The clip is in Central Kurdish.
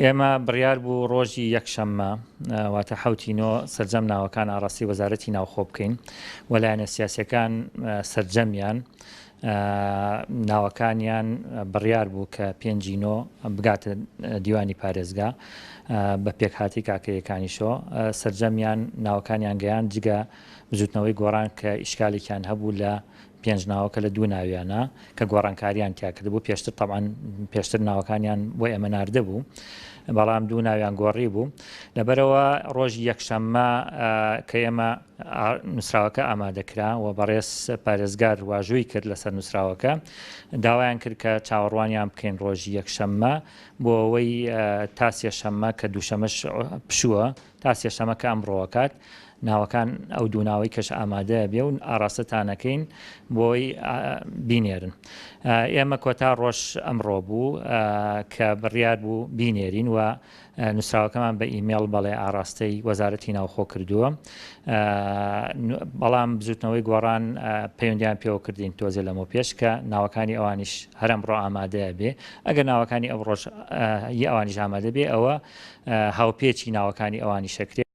ئێمە بڕیار بوو ڕۆژی یەکشەممە واتە حەوتی نۆ سەرجەم ناوەکان ئاڕاستەی وەزارەتی ناوخۆ بکەین و لایەنە سیاسیەکان سەرجەمیان ناوەکانیان بڕیار بوو کە پێنجی نۆ بگاتە دیوانی پارێزگا بە پێکهاتی کاکەیەکانیشەوە سەرجەمیان ناوەکانیان گەیان جگە بزوتنەوەی گۆڕان کە ئیشکالێکیان هەبوو لە پێنج ناوەکە لە دوو ناویانە کە گۆڕانکاریان تیا کردبوو پێشتر تەبعەن پێشتر ناوەکانیان بۆ ئێمە ناردبوو بەڵام دوو ناویان گۆڕی بوو لەبەرەوە ڕۆژی یەکشەممە کە ئێمە نووسراوەکە ئامادەکرا و بەڕێز پارێزگار واژووی کرد لەسەر نووسراوەکە داوایان کرد کە چاوەڕوانیان بکەین ڕۆژی یەکشەممە بۆ ئەوەی تا سێشەممە کە دووشەمەش پشووە تا سێشەمە کە ئەمڕۆکات ناوەکان ئەو دوو ناوەی کەش ئامادە بێ و ئاڕاستەتانەکەین بۆی بینێرن. ئێمە کۆتا ڕۆژ ئەمڕۆ بوو کە بڕیار بوو بینێرین و نووسراوەکەمان بە ئیمێڵ بەڵێ ئاڕاستەی وەزارەتی ناوخۆ کردووە. بەڵام بزوتنەوەی گۆڕان پەیوەندیان پێوە کردین تۆزێ لەمە پێش کە ناوەکانی ئەوانیش هەرم ڕۆ ئامادەیە بێ ئەگەر ناوەکانی ئەو ڕۆژ ی ئەوانیش ئامادە بێ ئەوە هاوپێچی ناوەکانی ئەوانیشەکرێ.